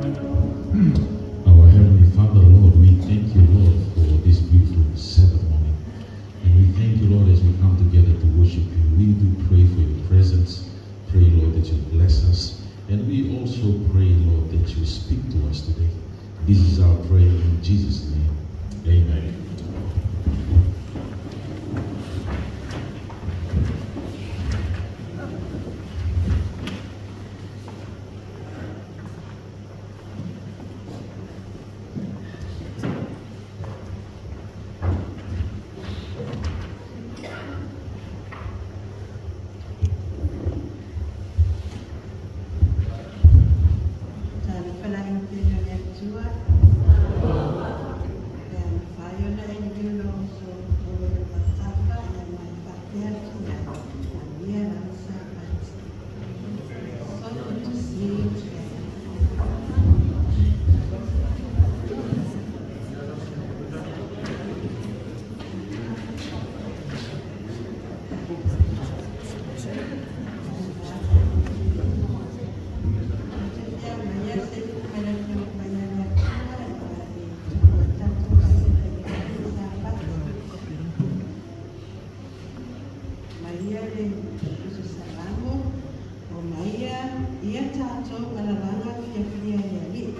Our Heavenly Father, Lord, we thank you, Lord, for this beautiful Sabbath morning. And we thank you, Lord, as we come together to worship you. We do pray for your presence. Pray, Lord, that you bless us. And we also pray, Lord, that you speak to us today. This is our prayer in Jesus' name. Amen. So good to see you today. Maria le uso salamo o Maria ia tatou alalaga fiafia i le Alii.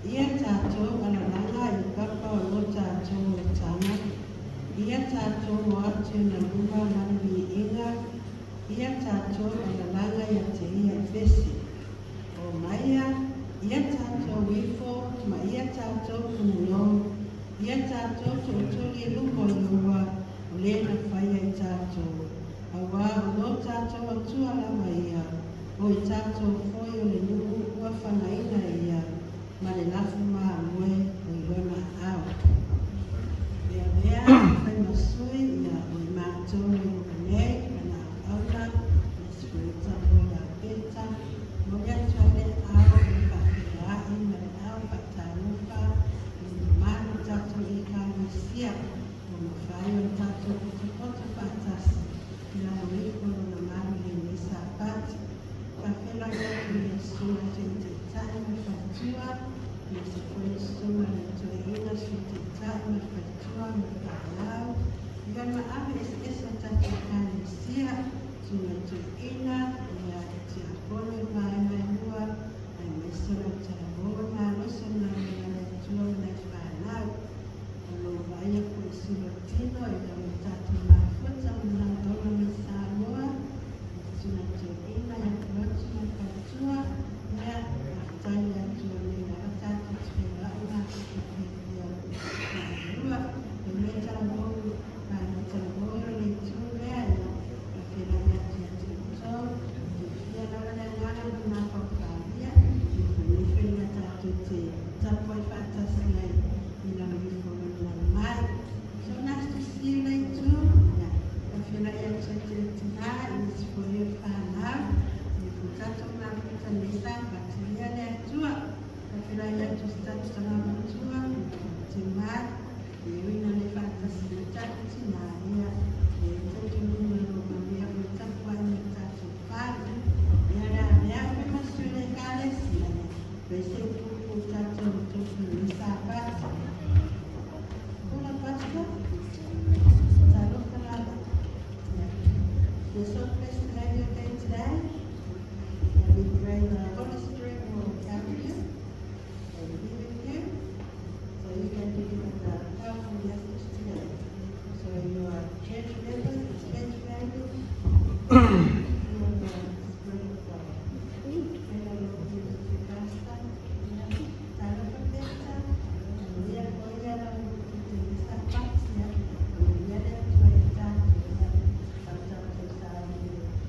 Ia tatou alalaga i papa o lo tatou olataga. Ia tatou o atu i ona luma ma le viiga. Ia tatou alalaga ia te ia i vesi. O Maia, ia tatou ifo ma ia tatou pulou, ia tatou tootoli i luma o Iehowa o le na faia i tatou, auā o lo tatou Atua lava ia, o i tatou foi o le nuu ua fagaina e ia, ma le lafu mamoe o i lona aao. E avea e fai ma sui ia o i matou i luma nei lana auauna le Spirit o ia Peta, momoli atu ai le aao o le faafeiloai ma le ao faatalofa i le mamalu o tatou Ekalesia ua mafai ona tatou potopoto faatasi i lalo ifo o lona malu i lenei Sapati. Faafeiloai atu i le Susuga i le Taitai ma le Faletua, aemaise foi le Susuga i le Toeaina Sui Taitai ma le Faletua ma le Palau, ia le maave eseese o tatou Ekalesia, Susuga i Toeaina, ia Tiakono i vaega e lua, aemaise o le talavou o le malosi o le galuega a le Atua ma nai fanau. O lo o vaaia foi i sulatino i lalo o tatou mafuta ma naunautauga mai Samoa, le Susuga i Toeaina ia Pulotu ma le Faletua, ia, faafetai i le Atua o lenei lava tatou te feiloai matou te fiafia maalua. Le mea talavou, vaega talavou o le itu lea, ia, faafeiloai atu ia te outou. Fiafia lava le agaga ma le mafaufaulia, nofonofo ina tatou te tapuai faatasi ai i lalo ifo o lona mai. So nice to see you later. Yeah. Faafeiloai atu ia te tina i nisi foi o fanau. I ko tatou mafuta nei Sapati ia le Atua. Faafeiloai atu si tatou tama matua, te mai. E uina le faatasi ma tatou tina ia. E tautunuga lo mamea o tapuai ma tatou fale. Ia le avea me masule ekalesia. Pe se upu tatou tofu i Sapati. Hola, Pastor. Talofa lava. Yeah. We're so blessed to have you again today. And we pray the Holy Spirit will carry you and be with you so you can deliver the powerful message today. So you are church members, the church family, you are the Spirit of God. Pray the Lord be with you, Pastor. Talofa Peta. Ia ko ia la te Sapati. Ia le Atua e tatou. Ia tatou sa i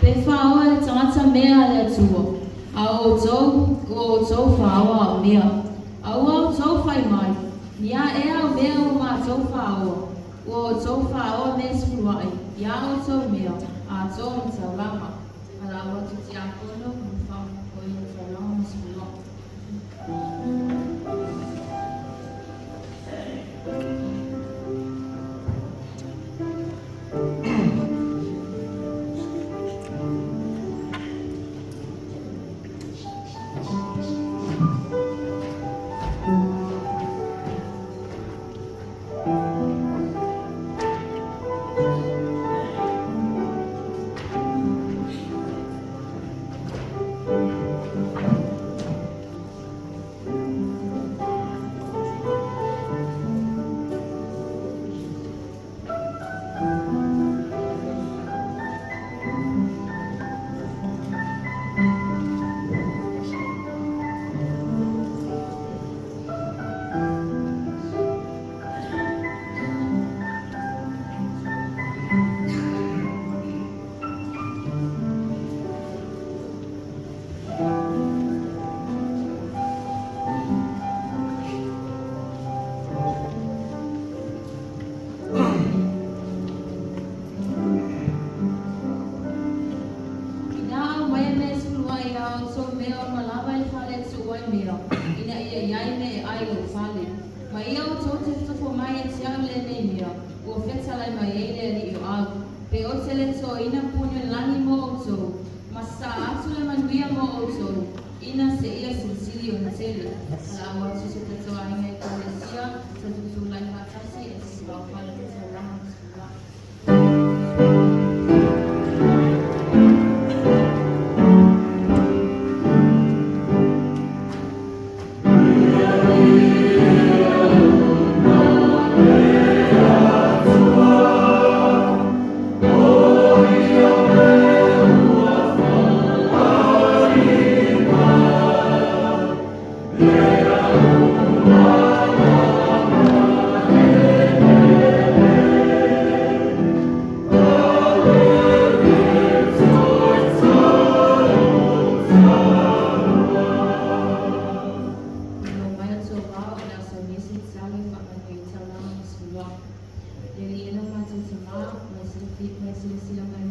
Pe whaoa le tangata mea le atua, a o tou, ua o tou whaoa au mea. A ua o tou whai mai, ni a ea au mea o mātou whaoa, ua o tou whaoa me suluai, ia o tou mea, a tō ma taulanga. A la ua tu te akono, mo whao o ia taulanga ma suluai. Ina ia iai me e ai lo fale. Ma ia o tau te tofo mai e te au le nei mea, ua fetalai mai ai le alii o au. Pe o te le toina puni o langi mo outou, ma sa atu le manuia mo outou, ina se ia silisili o na tele. Ala au atu se tatou aiga e kalesia, sa tutulai faatasi e se vaofale te taulaga ma sefuluai. Ina mai o tō wā o le aso nisi te alo i whakamanu i taulanga ma sefuluai. Le li ena mātou te mā, mai silasila mai